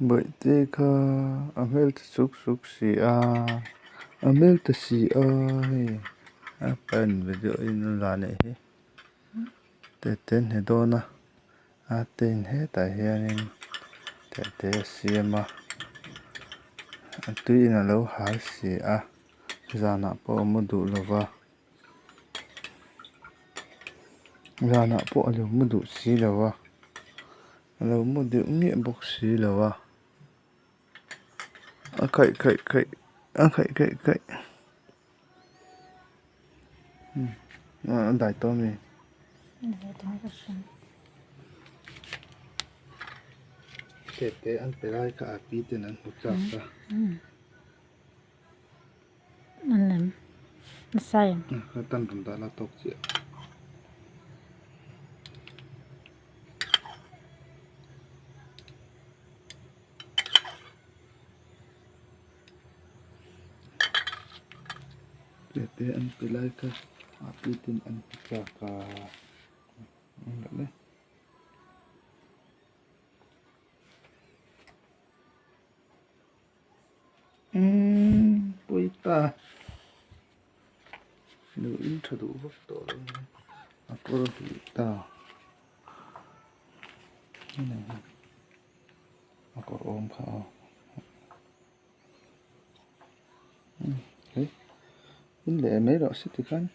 Bawihte kha a hmel ta suk suk si a a hmel ta si a hei a pan video in a la anih hi tete an hne dawn a a te in hetah hianin tete a siam a a tui in alo hal si a zanah pawh a mu duh lo va. Zanah pawh a lo mu duh si lo a a lo mu deuh miah bawk si lo a a khaih khaih khaih a khaih khaih khaih a dai tawh a mi. Tete an pe lai kha a pi ten an hmu chak a. An lem nasa em. Ka tan rawn dah la tawk chiah. Tete an pe lai kha a pi ten an hmu chak a. Umm pawi ta duh in tha duh vak tawh lo mai a kawr hih ta a kawr awm kha aw umm hei in leh mai rawh se tikhan.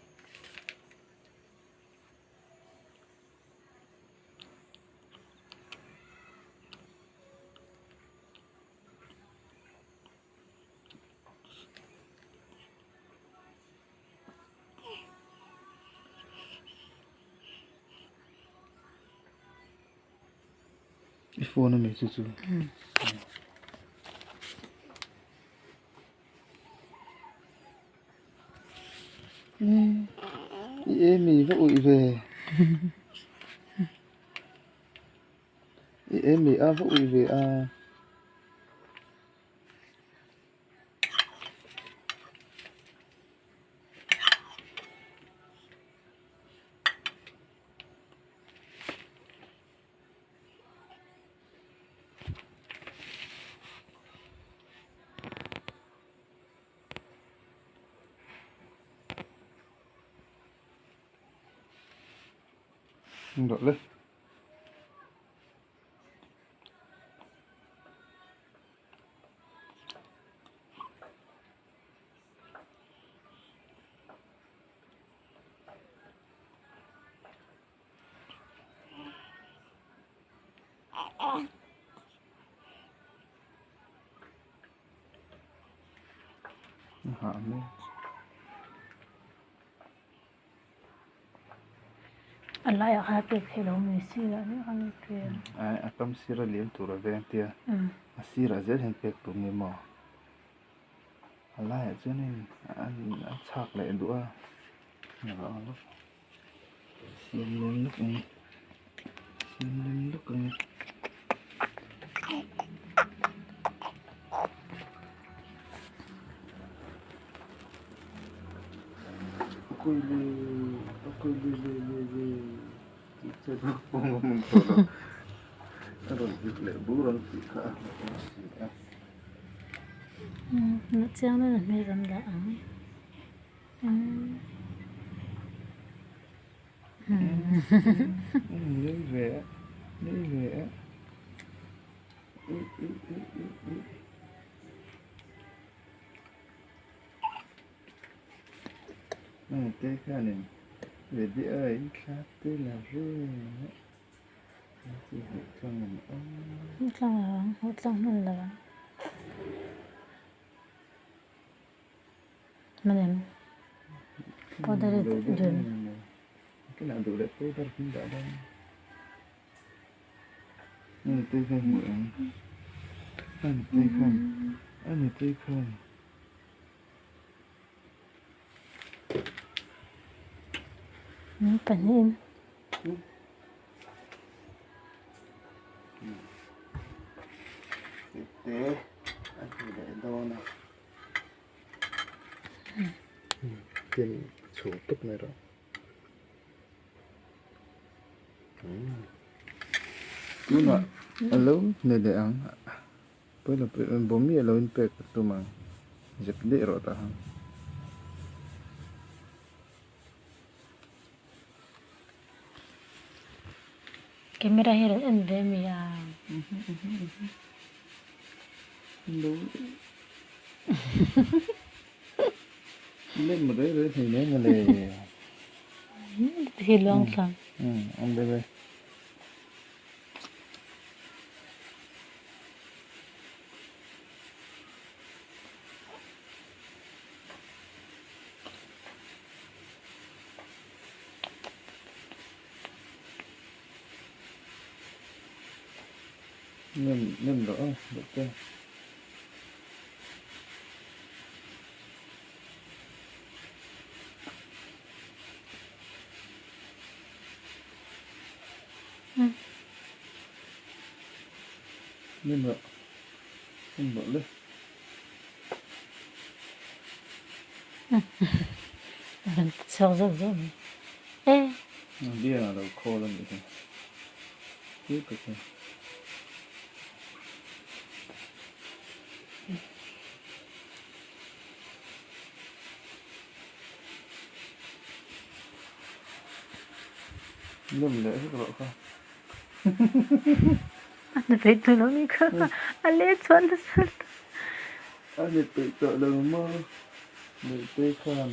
I phone a mi chu chu i emi va uih ve I emi a va ui ve a. Rawh le. Hah mek. A laiah khan a pek theih loh mai sirah mek a ni pek. Ai a kam sira liam tur a veng tia a sirah zel hian pek tur ni maw a laiah chuanin a chhak leh duh a siam lem lawk ang siam lem lawk ang. Chiang deuhin hmel rawn dah ang. Te khanin video a in thla te la reng a chu hmuh tlang an awm. Hmuh tlang lo ang, hmuh tlang hman lo ang. Hman em? Powder i dun. Kinah duh leh powder kan dah dawn. Ani te khan hmuh ang. Ani te khan, ani te khan. Pahnihin. Te a ti leh dawn a. Tin chhung tawp mai rawh. Tunah a lo hne leh ang. Pawi lo pawi lo bawm miah loin pek ka tum ang. Zep daih rawh tah han. Camera hi rawn en ve mi a. Lo lem rei rei thei mai mawle. Hi luang thlang. An be be. Nem nem rawh a duh te. Nem rawh nem rawh le. A rawn ti chhuak zauh zauh mai. E. Bian a lo call a nih hi. Thil tak hi. Nem leh vek rawh kha. A hna peih tawh lo ni kha. A let chhuah nasa lutuk. A hna peih tawh lo maw? Neihte khan.